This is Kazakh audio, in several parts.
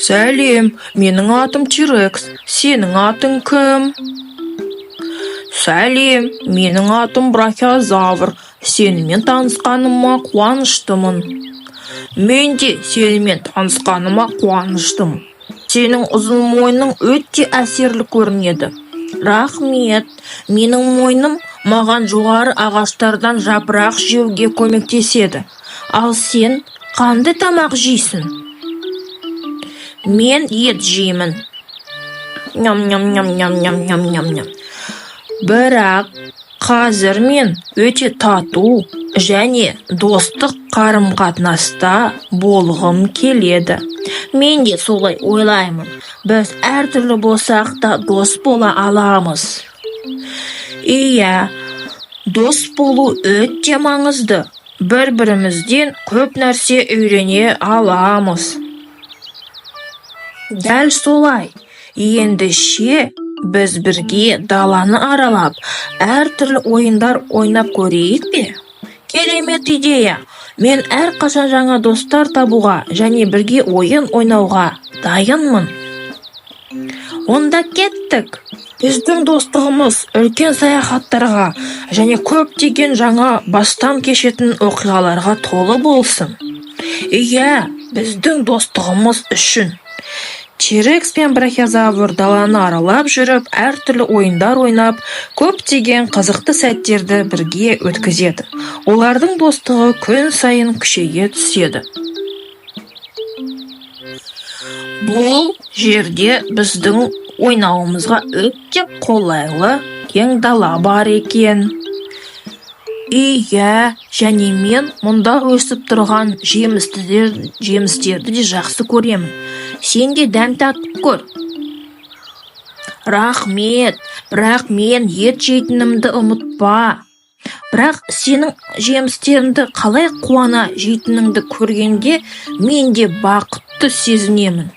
Сәлем, менің атым Тирекс. Сенің атың кім? Сәлем, менің атым Брахиозавр. Сенімен танысқаныма қуаныштымын. Мен де сенімен танысқаныма қуаныштымын. Сенің ұзын мойның өте әсерлі көрінеді. Рахмет. Менің мойным маған жоғары ағаштардан жапырақ жеуге көмектеседі. Ал сен қандай тамақ жейсің? Мен ет жеймін. Ням, ням, ням, ням, ням, ням, ням, ням. Бірақ қазір мен өте тату және достық қарым-қатынаста болғым келеді. Мен де солай ойлаймын. Біз әртүрлі болсақ та, дос бола аламыз. Иә, дос болу өте маңызды. Бір-бірімізден көп нәрсе үйрене аламыз. Дәл солай. Ендеше, біз бірге даланы аралап, әртүрлі ойындар ойнап көрейік пе? Керемет идея! Мен әрқашан жаңа достар табуға және бірге ойын ойнауға дайынмын. Онда кеттік! Біздің достығымыз үлкен саяхаттарға және көптеген жаңа бастан кешетін оқиғаларға толы болсын. Иә, біздің достығымыз үшін. Тирекс пен Брахиозавр даланы аралап жүріп, әртүрлі ойындар ойнап, көптеген қызықты сәттерді бірге өткізеді. Олардың достығы күн сайын күшейе түседі. Бұл жерде біздің ойнауымызға өте қолайлы кең дала бар екен. Иә, және мен мұнда өсіп тұрған жемістерді де жақсы көремін. Сен де дәм татып көр. Рахмет, бірақ мен ет жейтінімді ұмытпа. Бірақ сенің жемістеріңді қалай қуана жейтініңді көргенде, мен де бақытты сезінемін.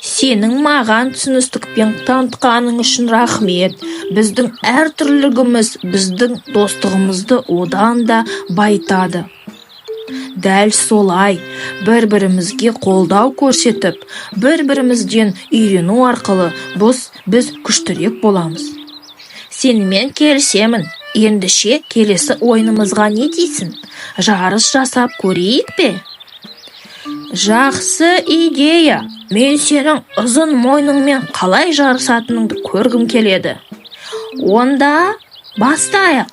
Сенің маған түсіністікпен танытқаның үшін рахмет. Біздің әртүрлілігіміз біздің достығымызды одан да байытады. Дәл солай. Бір-бірімізге қолдау көрсетіп, бір-бірімізден үйрену арқылы біз күштірек боламыз. Сенімен келісемін. Ендеше, келесі ойынымызға не дейсің? Жарыс жасап көрейік пе? Жақсы идея! Мен сенің ұзын мойныңмен қалай жарысатыныңды көргім келеді. Онда бастайық!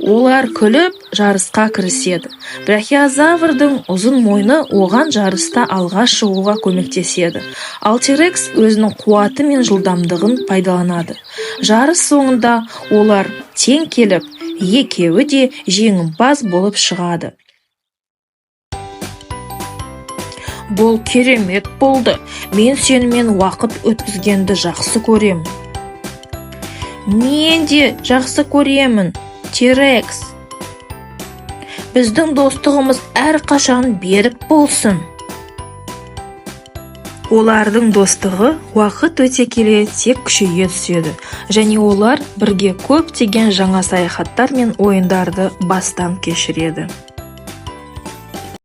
Олар күліп жарысқа кіріседі. Брахиозаврдың ұзын мойны оған жарыста алға шығуға көмектеседі, ал Тирекс өзінің қуаты мен жылдамдығын пайдаланады. Жарыс соңында олар тең келіп, екеуі де жеңімпаз болып шығады. Бұл керемет болды! Мен сенімен уақыт өткізгенді жақсы көремін. Мен де жақсы көремін, Тирекс. Біздің достығымыз әрқашан берік болсын. Олардың достығы уақыт өте келе тек күшейе түседі және олар бірге көптеген жаңа саяхаттар мен ойындарды бастан кешіреді.